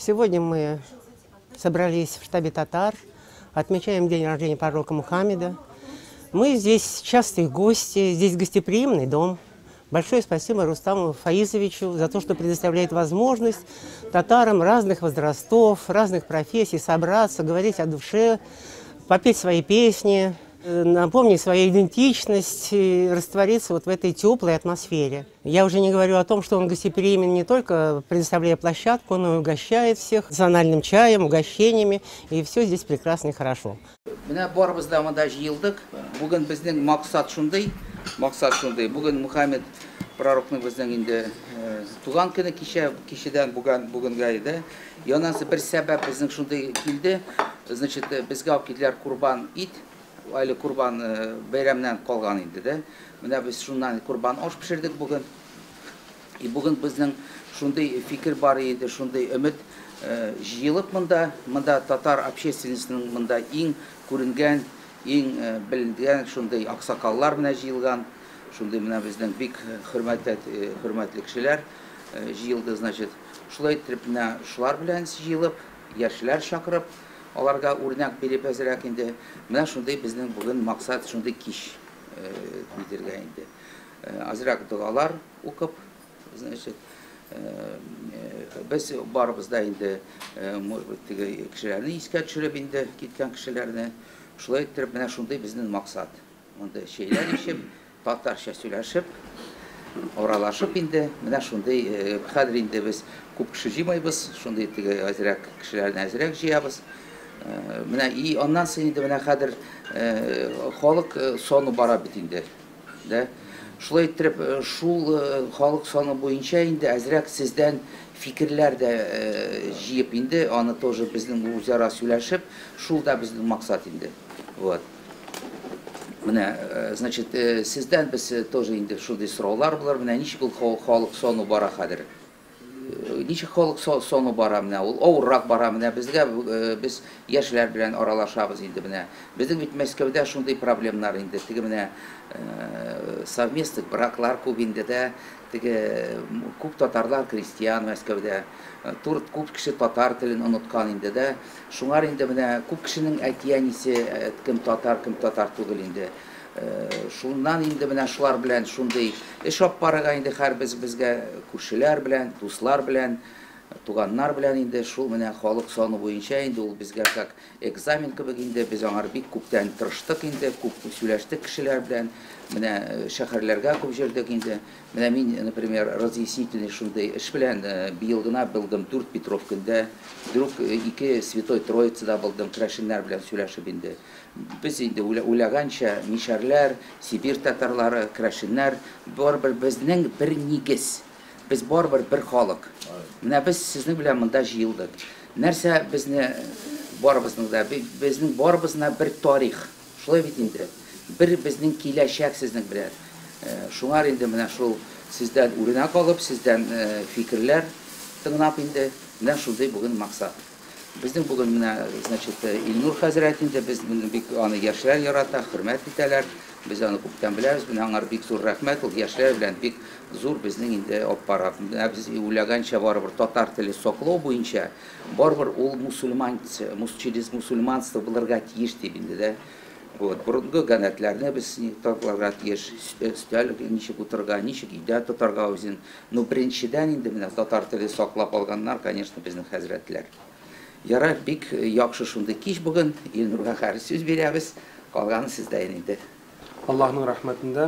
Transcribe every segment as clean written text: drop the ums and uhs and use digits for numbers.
Сегодня мы собрались в штабе татар, отмечаем день рождения пророка Мухаммеда. Мы здесь частые гости, здесь гостеприимный дом. Большое спасибо Рустаму Фаизовичу за то, что предоставляет возможность татарам разных возрастов, разных профессий собраться, говорить о душе, попеть свои песни, напомнить свою идентичность и раствориться вот в этой теплой атмосфере. Я уже не говорю о том, что он гостеприимен не только предоставляя площадку, но и угощает всех национальным чаем, угощениями, и все здесь прекрасно и хорошо. Менә барыбыз да монда җыелдык. Бүген безнең максат шундый, максат шундый. Бүген Мухаммед пророкның безнең инде туган көне кичә, кичәдән бүген бүгенгә иде. Янасы бер сәбәп безнең шундый килде. Значит, безгә алып килделәр корбан ит. Әле корбан бәйрәмнән калган инде дә. Менә без шуннан корбан аш пешердек бүген. И бүген безнең шундый фикер бар иде, шундый өмет җыелып монда, монда татар общественностының монда иң күренгән, иң беленгән шундый аксакаллар менә җыелган, шундый менә безнең бик хөрмәтле хөрмәтле кешеләр җыелды, значит. Шулай итеп менә шулар белән җыелып, яшьләр чакырып, аларга үрнәк биреп әзрәк инде. Менә шундый безнең бүген максат, шундый кич нитергә инде. Азрак догалар укып, значит, без барыбыз да инде, может быть, теге кешеләрне искә төшереп инде, киткән кешеләрне. Шулай иттереп, менә шундый безнең максат. Монда чәйләр эчеп, татарча сөйләшеп, аралашып инде, менә шундый хәзер инде без күп кеше җыймайбыз, шундый теге әзрәк кешеләрне әзрәк җыябыз. Менә и аннан соң инде менә хәзер халык саны бара бит инде, да? Шулай иттереп, шул халык саны буенча инде әзрәк сездән фикерләр дә җыеп инде, аны тоже безнең үзара сөйләшеп, шул да безнең максат инде. Вот. Менә, значит, сездән без тоже инде шундый сораулар булыр, менә ничек ул халык саны бара хәзер? Ничек халык саны бара менә, ул авыррак бара менә безгә, без яшьләр белән аралашабыз инде менә. Безнең бит Мәскәүдә шундый проблемнар инде, теге менә совместных браклар күп инде дә, теге күп татарлар крестьян Мәскәүдә, күп кеше татар телен оныткан инде дә. Шуңар инде менә күп кешенең әти-әнисе кем татар, кем татар түгел инде. Шуннан инде менә шулар белән шундый эш алып барырга инде һәр без безгә күршеләр белән, дуслар белән, туганнар белән инде шул менә халык саны буенча инде ул безгә как экзамен кебек инде без аңар бик күптән тырыштык инде, күп сөйләштек кешеләр белән, менә шәһәрләргә күп йөрдек инде. Менә мин, например, разъяснительный шундый эш белән быел гына булдым 4 Петров көндә, друг 2 Святой Троицада булдым, керәшеннәр белән сөйләшеп инде. Без инде уйлаганча мишәрләр, Сибирь татарлары, керәшеннәр барыбер безнең бер нигез. Без барыбер бер халык. Менә без сезнең белән монда җыелдык. Нәрсә безне барыбызның да, безнең барыбызна бер тарих. Шулай бит инде. Бер безнең киләчәк сезнең белән. Шуңар инде менә шул сездән үрнәк алып, сездән фикерләр тыңлап инде, менә шундый бүген максат. Безнең бүген менә, значит, Илнур хәзрәт инде, без бик аны яшьләр ярата, хөрмәт итәләр. Без аны күптән беләбез, менә аңар бик зур рәхмәт, ул яшьләр белән бик зур безнең инде алып бара. Менә без уйлаганча барыбер татар теле саклау буенча барыбер ул мусульман, через мусульманство булырга тиеш дип инде дә. Вот, борынгы гадәтләрне без татларга тиеш, өстәл ничек утырырга, ничек өйдә тотарга үзен. Ну, беренчедән инде менә татар теле саклап алганнар, конечно, безнең хәзрәтләр. Ярар, бик яхшы шундый кич бүген. Илнурга хәзер сүз бирәбез. Калганы сездә инде. Аллаһның рәхмәтендә.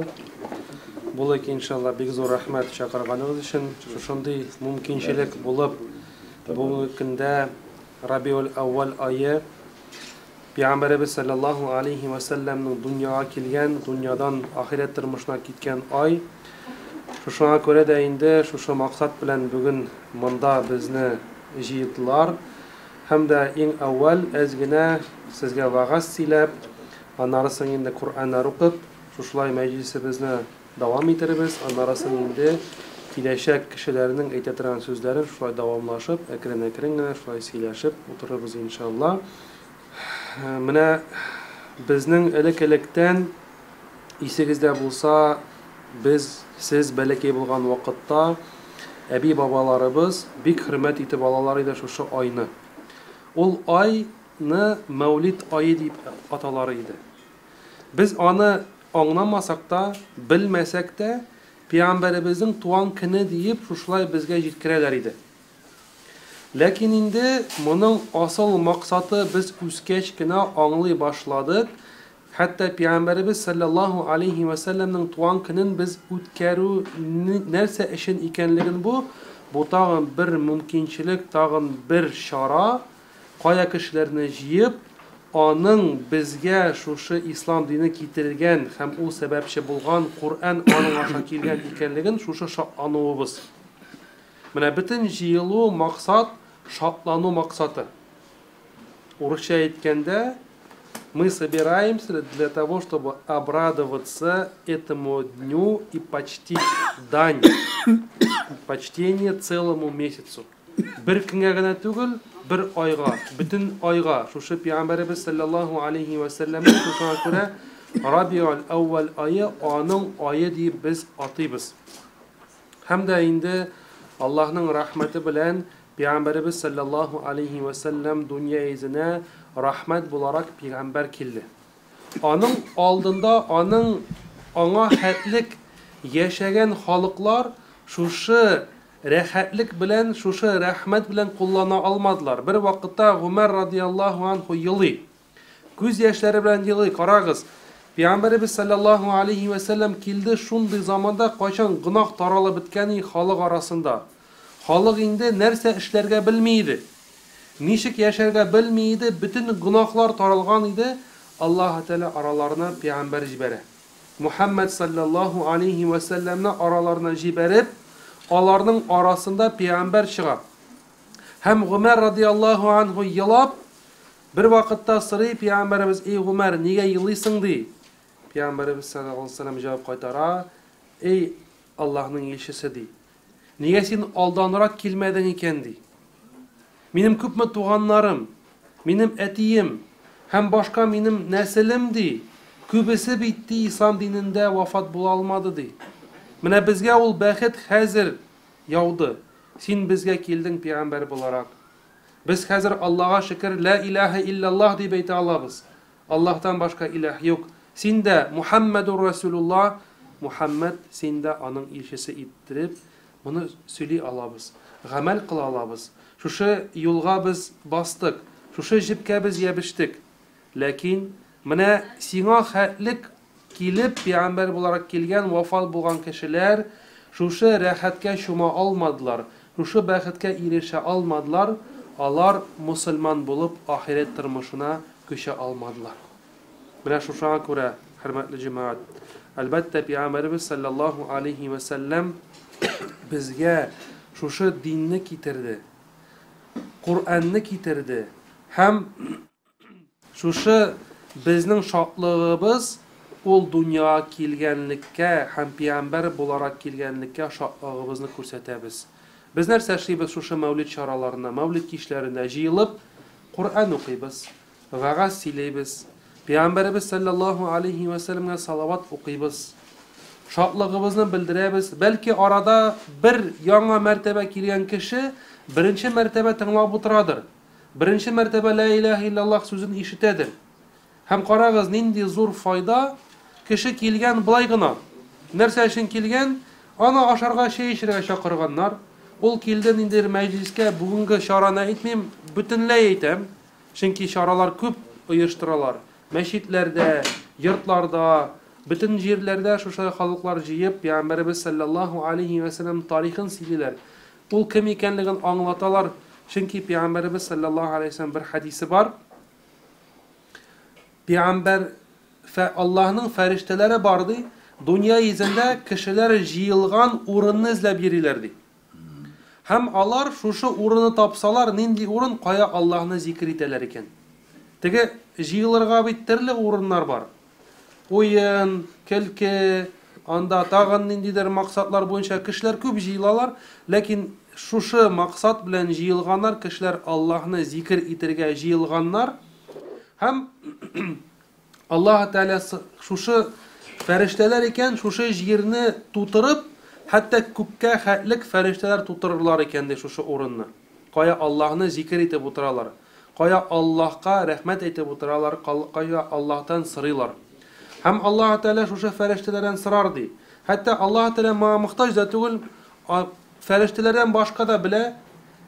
Булыйк иншалла, бик зур рәхмәт чакырганыгыз өчен. Шушындый мөмкинчелек булып, бүгенге көндә Рабиул Әүвәл ае Пәйгамбәребез саллаллаһу алейхи ва сәлләмнең дөньяга килгән, дөньядан ахирәт тормышына киткән ай. Шушыңа күрә дә инде шушы максат белән бүген монда безне җыйдылар. Һәм дә иң әүвәл әз генә сезгә вагаз сөйләп, аннары соң инде Коръәннәр укып, шушылай мәҗлисебезне дәвам итербез. Аннары соң инде киләчәк кешеләрнең әйтә торган сүзләрен шулай дәвамлашып, әкрен-әкрен генә шулай сөйләшеп утырырбыз иншалла. Менә безнең элек-электән исегездә булса, без сез бәләкәй булган вакытта Әби-бабаларыбыз бик хөрмәт итеп алалар иде шушы айны. Ул айны Мәүлид ае дип аталар иде. Без аны аңламасак та, белмәсәк тә, Пәйгамбәребезнең туган көне диеп шушылай безгә җиткерәләр иде. Ләкин инде моның асыл максаты без үскәч кенә аңлый башладык, хәтта Пәйгамбәребез салләллаһу алейһи вә сәлләмнең туган көнен без үткәрү нәрсә өчен икәнлеген бу, бу тагын бер мөмкинчелек, тагын бер чара, кая кешеләрне җыеп, аның безгә шушы ислам дине китергән һәм ул сәбәпче булган Коръән аның аша килгән икәнлеген шушы шатлануыбыз. Менә бөтен җыелу максат, шатлану максаты. Урысча әйткәндә, мы собираемся для того, чтобы обрадоваться этому дню и почтить дань, почтение целому месяцу. Бер көнгә генә түгел, бер айга, бөтен айга. Шушы Пәйгамбәребез саллаллаһу алейһи вә сәлләмнең шушыңа күрә Рабиул әүвәл ае аның ае дип без атыйбыз. Һәм дә инде Аллаһның рәхмәте белән Пәйгамбәребез саллаллаһу алейһи вә сәлләм дөнья йөзенә рәхмәт буларак пәйгамбәр килде. Аның алдында аның аңа хәтлек яшәгән халыклар шушы рәхәтлек белән, шушы рәхмәт белән куллана алмадылар. Бер вакытта Гомәр радияллаһу анху елый. Күз яшьләре белән елый. Карагыз, Пәйгамбәребез саллаллаһу алейһи вә сәлләм килде шундый заманда, кайчан гөнаһ таралып беткән и халык арасында. Халык инде нәрсә эшләргә белми иде. Ничек яшәргә белми иде, бөтен гөнаһлар таралган иде. Аллаһ Тәгалә араларына пәйгамбәр җибәрә. Мухаммад саллаллаһу алейһи вә сәлләмне араларына җибәреп, аларның арасында пәйгамбәр чыга. Һәм Гомәр радияллаһу анһу елап, бер вакытта сорый пәйгамбәребез, "Эй Гомәр, нигә елыйсың?" ди. Пәйгамбәребез саллаллаһу алейһи ва сәлләм җавап кайтара, "Эй Аллаһның илчесе" ди. Нигә син алданрак килмәдең икән ди. Минем күпме туганнарым, минем әтием һәм башка минем нәселем ди, күбесе бит ди ислам динендә вафат була алмады ди. Менә безгә ул бәхет хәзер яуды. Син безгә килдең пәйгамбәр буларак. Без хәзер Аллага шөкер, ла илаһа илляллаһ дип әйтә алабыз. Аллаһтан башка илаһ юк. Син дә Мухаммадур Расулуллаһ, Мухаммад, син дә аның илчесе иттереп, моны сөйли алабыз, гамәл кыла алабыз. Шушы юлга без бастык, шушы җепкә без ябештек. Ләкин менә сиңа хәтлек килеп, пәйгамбәр буларак килгән, вафат булган кешеләр шушы рәхәткә чума алмадылар, шушы бәхеткә ирешә алмадылар, алар мусульман булып ахирәт тормышына күчә алмадылар. Менә шушыңа күрә, хөрмәтле җәмәгать, әлбәттә, Пәйгамбәребез саллаллаһу алейһи вә сәлләм безгә шушы динне китерде, Коръәнне китерде һәм шушы безнең шатлыгыбыз ул дөньяга килгәнлеккә һәм пәйгамбәр буларак килгәнлеккә шатлыгыбызны күрсәтәбез. Без нәрсә эшлибез шушы мәүлид чараларында, мәүлид кичләрендә җыелып Коръән укыйбыз, вәгазь сөйлибез, Пәйгамбәребез саллаллаһу алейһи вә сәлләмгә салават укыйбыз. Шатлыгыбызны белдерәбез. Бәлки арада бер яңа мәртәбә килгән кеше беренче мәртәбә тыңлап утырадыр. Беренче мәртәбә ла илаһа иллаллаһ сүзен ишетәдер. Һәм карагыз, нинди зур файда, кеше килгән былай гына. Нәрсә өчен килгән? Аны ашарга, чәй эчәргә чакырганнар. Ул килде ниндидер мәҗлискә, бүгенге чараны әйтмим, бөтенләй әйтәм. Чөнки чаралар күп оештыралар. Мәчетләрдә, йортларда, бөтен җирләрдә шушы халыклар җыеп, Пәйгамбәребез саллаллаһу алейһи вә сәлләм тарихын сөйлиләр. Ул кем икәнлеген аңлаталар. Чөнки Пәйгамбәребез саллаллаһу алейһи вә сәлләм бер хадисе бар. Пәйгамбәр Аллаһның фәрештәләре бар ди, дөнья йөзендә кешеләр җыелган урынны эзләп йөриләр ди. Һәм алар шушы урынны тапсалар, нинди урын, кая Аллаһны зикер итәләр икән. Теге җыелырга бит төрле урыннар бар. Уен, көлке, анда тагын ниндидер максатлар буенча кешеләр күп җыелалар, ләкин шушы максат белән җыелганнар кешеләр Аллаһны зикер итәргә җыелганнар. Һәм Аллаһ Тәгалә шушы фәрештәләр икән, шушы җирне тутырып, Хәтта күккә хәтлек фәрештәләр тутырырлар икән ди шушы урынны. Кая Аллаһны зикер итеп утыралар, кая Аллаһка рәхмәт әйтеп утыралар, кая Аллаһтан сорыйлар. Һәм Аллаһ Тәгалә шушы фәрештәләрдән сорар ди. Хәтта Аллаһ Тәгалә моңа мохтаҗ да түгел, фәрештәләрдән башка да белә,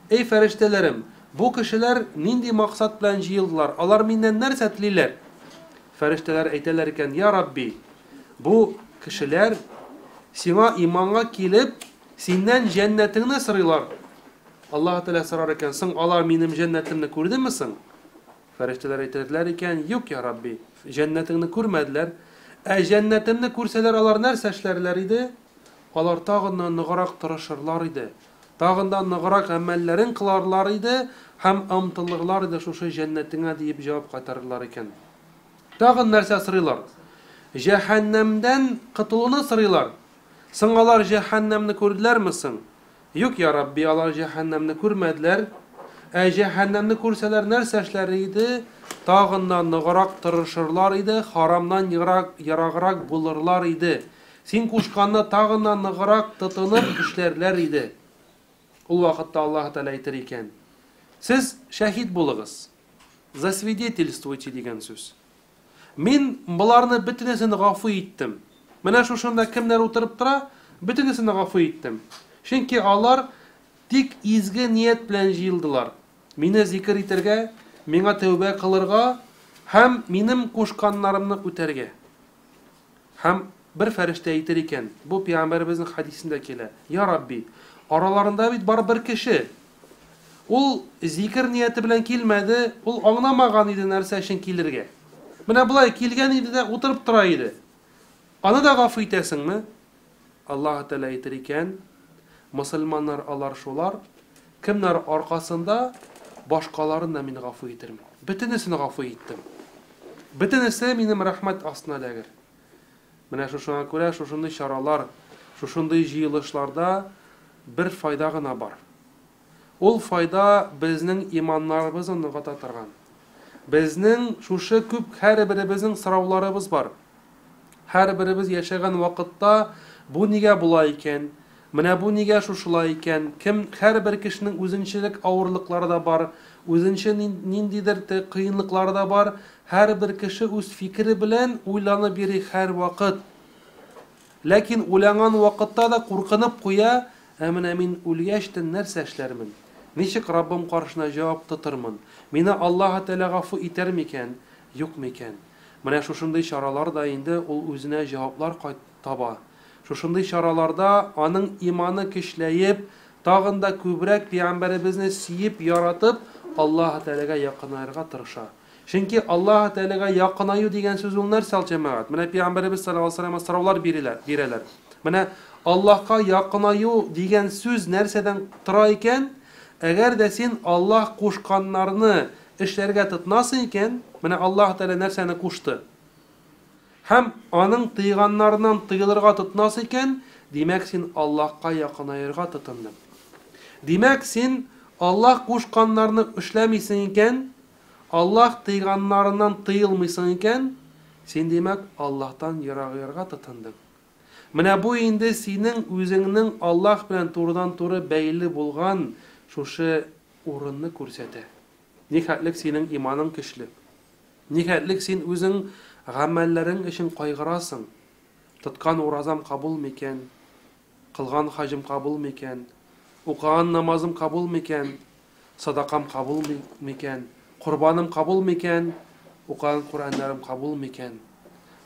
Эй фәрештәләрем, бу кешеләр нинди максат белән җыелдылар, алар миннән нәрсә телиләр? Фәрештәләр әйтәләр икән, Я Рабби, бу кешеләр сиңа иманга килеп, синнән җәннәтеңне сорыйлар. Аллаһ Тәгалә сорар икән, соң алар минем җәннәтемне күрдеме соң? Фәрештәләр әйтерләр икән, Юк, я Рабби, җәннәтеңне күрмәделәр. Ә җәннәтемне күрсәләр, алар нәрсә эшләрләр иде? Алар тагын да ныграк тырышырлар иде, тагын да ныграк гамәлләрен кыларлар иде һәм омтылырлар иде шушы җәннәтеңә, диеп җавап кайтарырлар икән. Тагын нәрсә сорыйлар? Җәһәннәмдән котылуны сорыйлар. Соң алар җәһәннәмне күрделәрме соң? Юк, я Рабби, алар җәһәннәмне күрмәделәр. Ә җәһәннәмне күрсәләр, нәрсә эшләр иде? Тагын да ныграк тырышырлар иде, харамнан ерак, ераграк булырлар иде. Син кушканны тагын да ныграк тотынып эшләрләр иде. Ул вакытта Аллаһ Тәгалә әйтер икән: Сез шәһид булыгыз. Засвидетельствуйте дигән сүз. Мин боларны бөтенесен гафу иттем. Менә шушында кемнәр утырып тора, бөтенесен гафу иттем. Чөнки алар тик изге ният белән җыелдылар. Мине зикер итәргә, миңа тәүбә кылырга һәм минем кушканнарымны үтәргә. Һәм бер фәрештә әйтер икән, бу пәйгамбәребезнең хәдисендә килә, Я Рабби, араларында бит бар бер кеше. Ул зикер нияте белән килмәде, ул аңламаган иде нәрсә өчен килергә. Менә болай килгән иде дә утырып тора иде. Аны да гафу итәсеңме? Аллаһ Тәгалә әйтер икән, мөселманнар алар шулар, кемнәр аркасында башкаларын да мин гафу итермен. Бөтенесен гафу иттем. Бөтенесе минем рәхмәт астына эләгер. Менә шушыңа күрә шушындый чаралар, шушындый җыелышларда бер файда гына бар. Ул файда безнең иманнарыбызны ныгыта торган. Безнең шушы күп һәрберебезнең сорауларыбыз бар. Һәрберебез яшәгән вакытта бу нигә болай икән, менә бу нигә шушылай икән, кем һәрбер кешенең үзенчелек авырлыклары да бар, үзенчә ниндидер кыенлыклары да бар, һәрбер кеше үз фикере белән уйланып йөри һәрвакыт. Ләкин уйланган вакытта да куркынып куя, ә менә мин үлгәч тә нәрсә эшләрмен? Ничек Раббым каршына җавап тотырмын? Мине Аллаһы Тәгалә гафу итәр микән, юк микән? Менә шушындый чаралар да инде ул үзенә җаваплар таба. Шушындый чараларда аның иманы көчләеп, тагын да күбрәк пәйгамбәребезне сөеп, яратып, Аллаһы Тәгаләгә якынаерга тырыша. Чөнки Аллаһы Тәгаләгә якынаю дигән сүз ул нәрсә ул, җәмәгать? Менә пәйгамбәребез саллаллаһу алейһи вәсәлләмгә сораулар бирелә, бирәләр. Менә Аллаһка якынаю дигән сүз нәрсәдән тора икән? Әгәр дә син Аллаһ кушканнарны эшләргә тотынасың икән, менә Аллаһ Тәгалә нәрсәне кушты? Һәм аның тыйганнарыннан тыелырга тотынасың икән, димәк, син Аллаһка якынаерга тотындың. Димәк, син Аллаһ кушканнарны эшләмисең икән, Аллаһ тыйганнарыннан тыелмыйсың икән, син, димәк, Аллаһтан ерагаерга тотындың. Менә бу инде синең үзеңнең Аллаһ белән турыдан-туры бәйле булган шушы урынны күрсәтә. Нихәтлек синең иманың көчле. Нихәтлек син үзең гамәлләрең өчен кайгырасың. Тоткан уразам кабул микән? Кылган хаҗым кабул микән? Укыган намазым кабул микән? Садакам кабул микән? Корбаным кабул микән? Укыган Коръәннәрем кабул микән?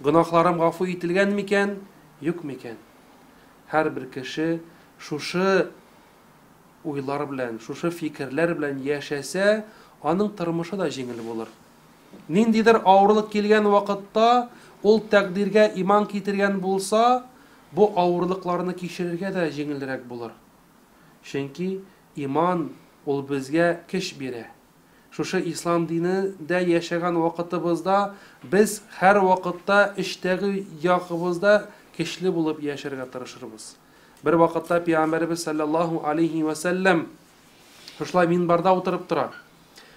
Гөнаһларым гафу ителгән микән, юк микән? Һәрбер кеше шушы уйлар белән, шушы фикерләр белән яшәсә, аның тормышы да җиңел булыр. Ниндидер авырлык килгән вакытта ул тәкъдиргә иман китергән булса, бу авырлыкларны кичерергә дә җиңелрәк булыр. Чөнки иман ул безгә көч бирә. Шушы ислам дине дә яшәгән вакытыбызда без һәрвакытта эчтәге ягыбызда көчле булып яшәргә тырышырбыз. Бер вакытта пәйгамбәребез саллаллаһу алейһи вә сәлләм шушылай минбарда утырып тора.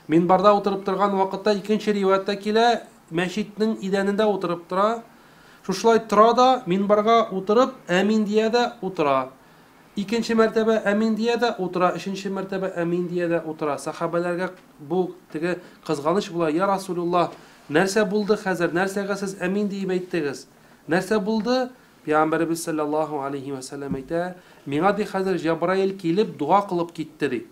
Минбарда утырып торган вакытта икенче риваятьтә килә, мәчетнең идәнендә утырып тора. Шушылай тора да, минбарга утырып, әмин дия дә утыра. Икенче мәртәбә әмин дия дә утыра, өченче мәртәбә әмин дия дә утыра. Сахабәләргә бу теге кызганыч була, я Расулуллаһ, нәрсә булды хәзер, нәрсәгә сез әмин диеп әйттегез? Нәрсә булды? Пәйгамбәребез саллаллаһу алейһи вә сәлләм әйтә, миңа ди хәзер Җәбраил килеп дога кылып китте ди.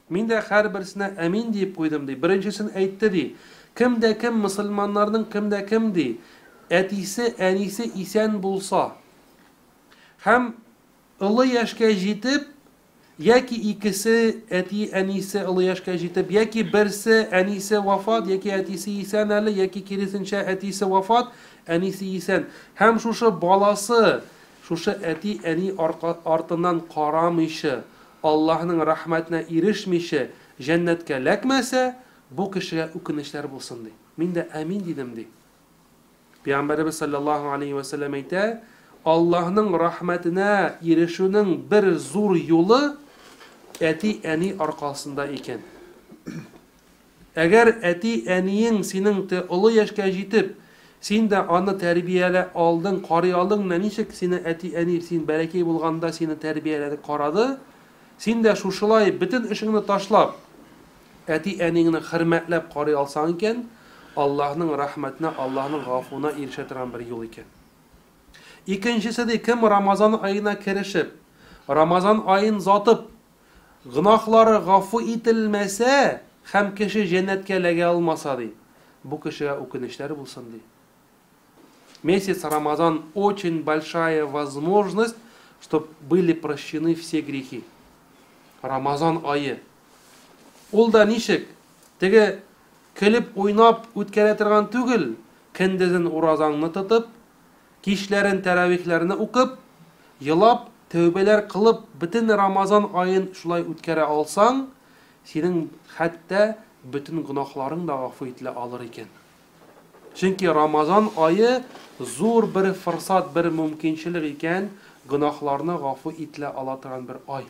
Мин дә һәрберсенә әмин диеп куйдым ди. Беренчесен әйтте ди, кем дә кем мөселманнарның кем дә кем ди, әтисе, әнисе исән булса һәм олы яшькә җитеп, яки икесе, әти-әнисе олы яшькә җитеп, яки берсе, әнисе вафат, яки әтисе исән әле, яки киресенчә әтисе вафат, әнисе исән. Һәм шушы баласы, шушы әти-әни артыннан карамыйча, Аллаһның рәхмәтенә ирешмичә, җәннәткә эләкмәсә, бу кешегә үкенечләр булсын, ди. Мин дә әмин дидем, ди. Пәйгамбәребез салләллаһу алейһи вә сәлләм әйтә, Аллаһның рәхмәтенә ирешүнең бер зур юлы әти-әни аркасында икән. Әгәр әти-әниең синең те олы яшькә җитеп, син дә аны тәрбиялә алдың, карый алдың, менә ничек сине әти-әни син бәләкәй булганда сине тәрбияләде, карады, син дә шушылай бөтен эшеңне ташлап, Әти-әниңне хөрмәтләп карый алсаң икән, Аллаһның рәхмәтенә, Аллаһның гафуына ирешә торган бер юл икән. Икенчесе ди, кем Рамазан аена керешеп, Рамазан аен затып, гөнаһлары гафу ителмәсә һәм кеше җәннәткә эләгә алмаса ди, бу кешегә үкенечләр булсын ди. Месяц Рамазан очень большая возможность, чтоб были прощены все грехи. Рамазан ае. Ул да ничек? Теге көлеп уйнап үткәрә торган түгел, көндезен уразаңны тотып, кичләрен тәравихләрне укып, елап, тәүбәләр кылып, бөтен Рамазан аен шулай үткәрә алсаң, синең хәтта бөтен гөнаһларың да гафу ителә алыр икән. Чөнки Рамазан ае зур бер форсат, бер мөмкинчелек икән, гөнаһларны гафу ителә ала торган бер ай.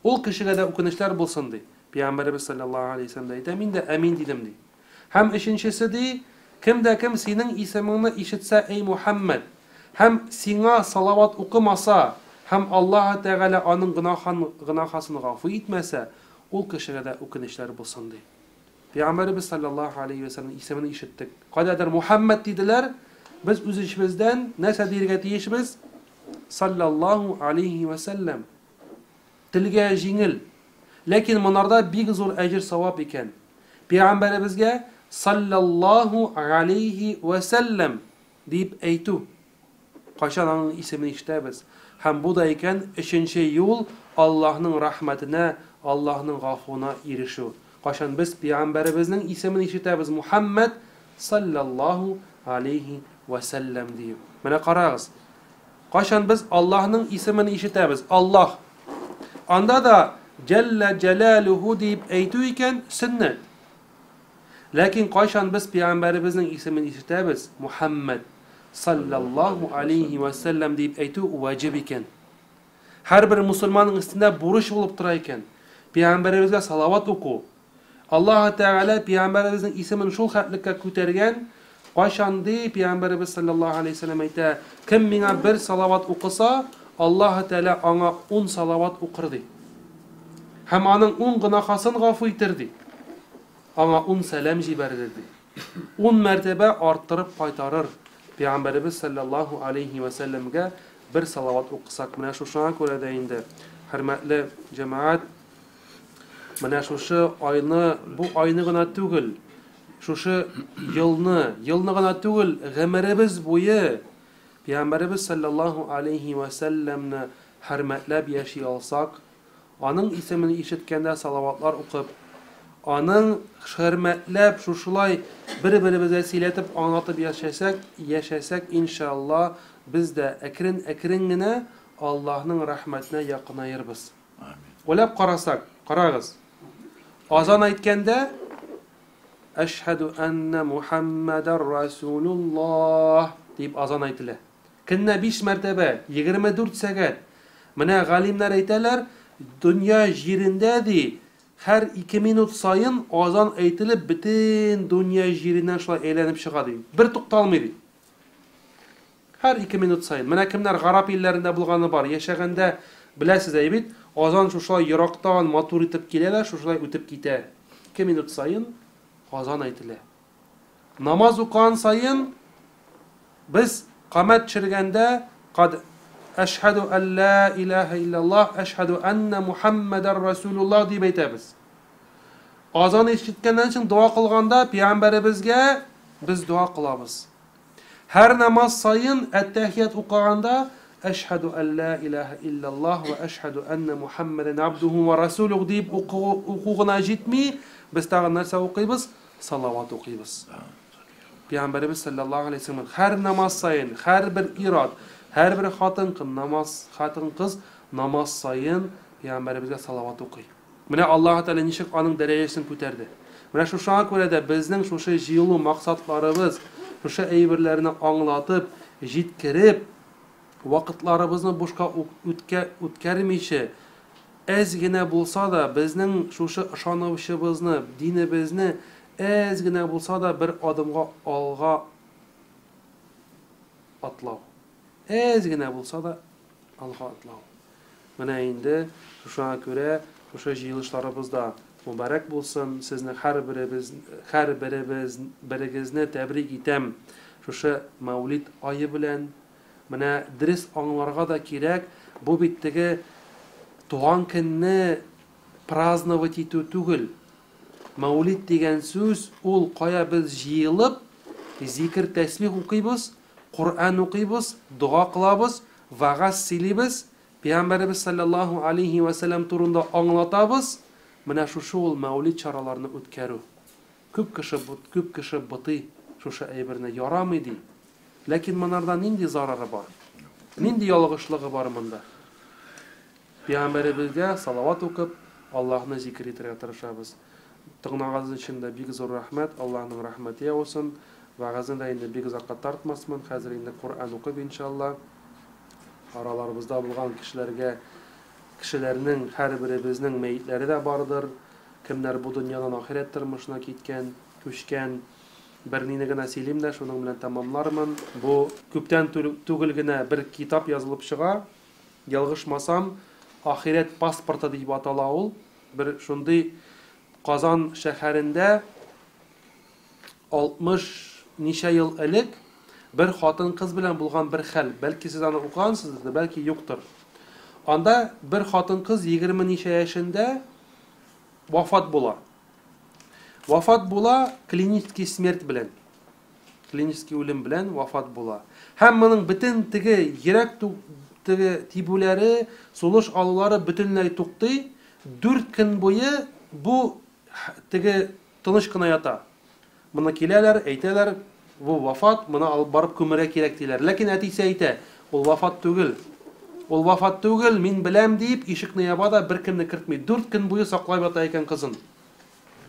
Ул кешегә дә үкенечләр булсын, ди. Пәйгамбәребез салләллаһу галәйһи ва сәлләм дә әйтә, мин дә әмин дидем, ди. Һәм өченчесе ди, кем дә кем синең исемеңне ишетсә, әй Мухәммәд, һәм сиңа салават укымаса, һәм Аллаһы Тәгалә аның гөнаһын, гөнаһасын гафу итмәсә, ул кешегә дә үкенечләр булсын, ди. Пәйгамбәребез салләллаһу галәйһи ва сәлләмнең исемен ишеттек. Кайдадыр Мухәммәд диделәр, без үз эчебездән нәрсә диергә тиешбез? Салләллаһу галәйһи ва сәлләм. Телгә җиңел. Ләкин монарда бик зур әҗер-савап икән. Пәйгамбәребезгә салләллаһу галәйһи вә сәлләм дип әйтү. Кайчан аның исемен ишетәбез. Һәм бу да икән өченче юл Аллаһның рәхмәтенә, Аллаһның гафуына ирешү. Кайчан без пәйгамбәребезнең исемен ишетәбез Мухәммәд салләллаһу галәйһи вә сәлләм диеп. Менә карагыз, Кайчан без Аллаһның исемен ишетәбез, Аллаһ. Анда да Җәллә Җәләлүһү диеп әйтү икән, сөннәт. Ләкин кайчан без пәйгамбәребезнең исемен ишетәбез, Мухәммәд, салләллаһу алейһи вә сәлләм диеп әйтү ваҗиб икән. Һәрбер мусульманның өстендә бурыч булып тора икән, пәйгамбәребезгә салават уку. Аллаһы Тәгалә пәйгамбәребезнең исемен шул хәтлеккә күтәргән, кайчан ди, пәйгамбәребез салләллаһу галәйһи ва сәлләм әйтә, кем миңа бер салават укыса, Аллаһы Тәгалә аңа ун салават укыр ди. Һәм аның ун гөнаһасын гафу итер ди. Аңа ун сәлам җибәрер ди. Ун мәртәбә арттырып кайтарыр. Пәйгамбәребез салләллаһу галәйһи ва сәлләмгә бер салават укысак. Менә шушыңа күрә дә инде, хөрмәтле җәмәгать, Менә шушы айны, бу айны гына түгел, шушы елны, елны гына түгел, гомеребез буе Пәйгамбәребез саллаллаһу алейһи вә сәлләмне хөрмәтләп яши алсак, аның исемен ишеткәндә салаватлар укып, аның хөрмәтләп шушылай бер-беребезгә сөйләтеп, аңлатып яшәсәк, яшәсәк, иншалла, без дә әкрен-әкрен генә Аллаһның рәхмәтенә якынаербыз. Уйлап карасак, карагыз. Азан әйткәндә Әшһәду әннә Мухаммадар Расулуллаһ дип азан әйтелә. Көненә 5 мәртәбә, 24 сәгать. Менә галимнәр әйтәләр, дөнья җирендә ди, һәр 2 минут саен азан әйтелеп, бөтен дөнья җиреннән шулай әйләнеп чыга ди. Бер тукталмый ди. Һәр ике минут саен. Менә кемнәр гарәп илләрендә булганы бар, яшәгәндә Беләсез әй бит, азан шушылай ерактан матур итеп килә дә шушылай үтеп китә. 2 минут саен азан әйтелә. Намаз укыган саен без камәт төшергәндә кад әшһәду ан ла илаһа иллаллаһ, әшһәду анна Мухаммадар Расулуллаһ дип әйтәбез. Азан ишеткәннән соң дога кылганда пәйгамбәребезгә без дога кылабыз. Һәр намаз саен әттәхият укыганда әшһәду ан ла илаһа иллаллаһ ва әшһәду анна Мухаммадан абдуху ва расулух дип уку, уку гына җитми, без тагын нәрсә укыйбыз? Салават укыйбыз. Пәйгамбәребез саллаллаһу алейһи вәсәлләм һәр намаз саен, һәрбер ир-ат, һәрбер хатын-кыз намаз, хатын-кыз намаз саен пәйгамбәребезгә салават укый. Менә Аллаһ Тәгалә ничек аның дәрәҗәсен күтәрде. Менә шушыңа күрә дә безнең шушы җыелу максатларыбыз, шушы әйберләрне аңлатып, җиткереп, вакытларыбызны бушка үткә, үткәрмичә, әз генә булса да безнең шушы ышанучыбызны, динебезне әз генә булса да бер адымга алга атлау. Әз генә булса да алга атлау. Менә инде шушыңа күрә шушы җыелышларыбыз да мөбарәк булсын. Сезне һәрберебез, һәрберебез, берегезне тәбрик итәм шушы Мәүлид ае белән. Менә дөрес аңларга да кирәк, бу бит теге туган көнне праздновать итү түгел. Мәүлид дигән сүз ул кая без җыелып зикер тәсбих укыйбыз, Коръән укыйбыз, дога кылабыз, вәгазь сөйлибез, Пәйгамбәребез саллаллаһу алейһи вә сәлләм турында аңлатабыз. Менә шушы ул мәүлид чараларны үткәрү. Күп кеше күп кеше бытый шушы әйберне, ярамый ди. Ләкин монарда нинди зарары бар? Нинди ялгышлыгы бар монда? Пәйгамбәребезгә салават укып, Аллаһны зикер итәргә тырышабыз. Тыңлаганыгыз өчен дә бик зур рәхмәт, Аллаһның рәхмәте яусын. Вәгазьне дә инде бик озакка тартмасмын, хәзер инде Коръән укып, иншалла. Араларыбызда булган кешеләргә, кешеләрнең һәрберебезнең мәетләре дә бардыр. Кемнәр бу дөньядан ахирәт тормышына киткән, күчкән. Бернине генә сөйлим дә, шуның белән тәмамлармын. Бу күптән түгел генә бер китап язылып чыга. Ялгышмасам, Ахирәт паспорты дип атала ул. Бер шундый Казан шәһәрендә 60 ничә ел элек бер хатын-кыз белән булган бер хәл. Бәлки сез аны укыгансыздыр, бәлки юктыр. Анда бер хатын-кыз 20 ничә яшендә вафат була. Вафат була клинический смерть белән. Клинический үлем белән вафат була. Һәм моның бөтен теге йөрәк теге тибүләре, сулыш алулары бөтенләй туктый. 4 көн буе бу теге тыныч кына ята. Моны киләләр, әйтәләр, бу вафат, моны алып барып күмергә кирәк диләр. Ләкин әтисе әйтә, ул вафат түгел. Ул вафат түгел, мин беләм дип, ишекне яба да беркемне кертми. 4 көн буе саклап ята икән кызын.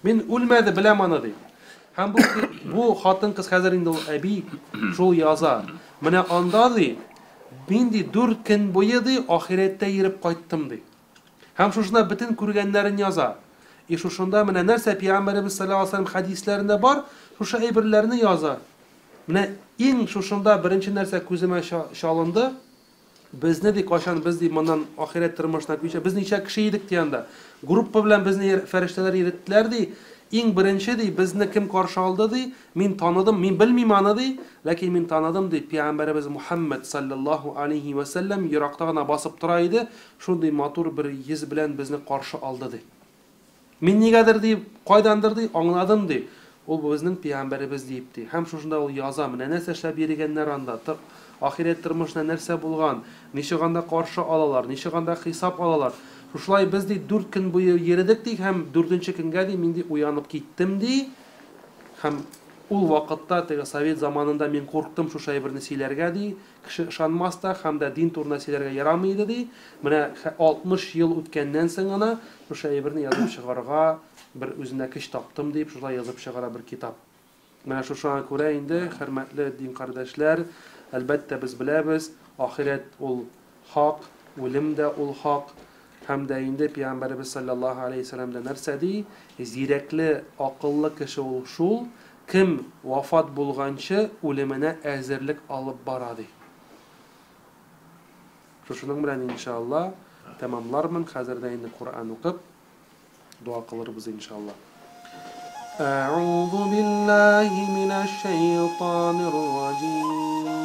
Мин үлмәде, беләм аны ди. Һәм бу, бу хатын-кыз хәзер инде ул әби, шул яза. Менә анда ди, мин ди 4 көн буе ди ахирәттә йөреп кайттым ди. Һәм шушында бөтен күргәннәрен яза. И шушында менә нәрсә Пәйгамбәребез саллаллаһу алейһи ва сәлләм хәдисләрендә бар, шушы әйберләрне яза. Менә иң шушында беренче нәрсә күземә чалынды. Безне ди, кайчан без ди моннан ахирәт тормышына күчә. Без ничә кеше идек ди анда. Группа белән безне фәрештәләр йөреттеләр ди. Иң беренче ди, безне кем каршы алды ди? Мин таныдым, мин белмим аны ди, ләкин мин таныдым ди. Пәйгамбәребез Мухаммад саллаллаһу алейһи ва сәлләм еракта гына басып тора иде, шундый матур бер йөз белән безне каршы алды ди. Мин нигәдер ди, кайдандыр ди, аңладым ди. Ул бу безнең пәйгамбәребез диеп ди. Һәм шушында ул яза, менә нәрсә эшләп йөрегәннәр анда, ахирәт тормышында нәрсә булган, ничек анда каршы алалар, ничек анда хисап алалар. Шушылай без ди 4 көн буе йөредек ди һәм 4нче көнгә ди мин ди уянып киттем ди. Һәм ул вакытта теге совет заманында мин курктым шушы әйберне сөйләргә ди. Кеше ышанмас та һәм дә дин турында сөйләргә ярамый иде ди. Менә 60 ел үткәннән соң гына шушы әйберне язып чыгарырга бер үзенә көч таптым дип, шулай язып чыгара бер китап. Менә шушыңа күрә инде, хөрмәтле дин кардәшләр, әлбәттә без беләбез, ахирәт ул хак, үлем дә ул хак. Һәм дә инде Пәйгамбәребез саллаллаһу алейһи ва сәлләм дә нәрсә ди? Зирәкле, акыллы кеше ул шул, кем вафат булганчы үлеменә әзерлек алып бара ди. Шушының белән иншалла тәмамлармын. Хәзер дә инде Коръән укып, дога кылырбыз иншалла. أعوذ بالله من الشيطان الرجيم.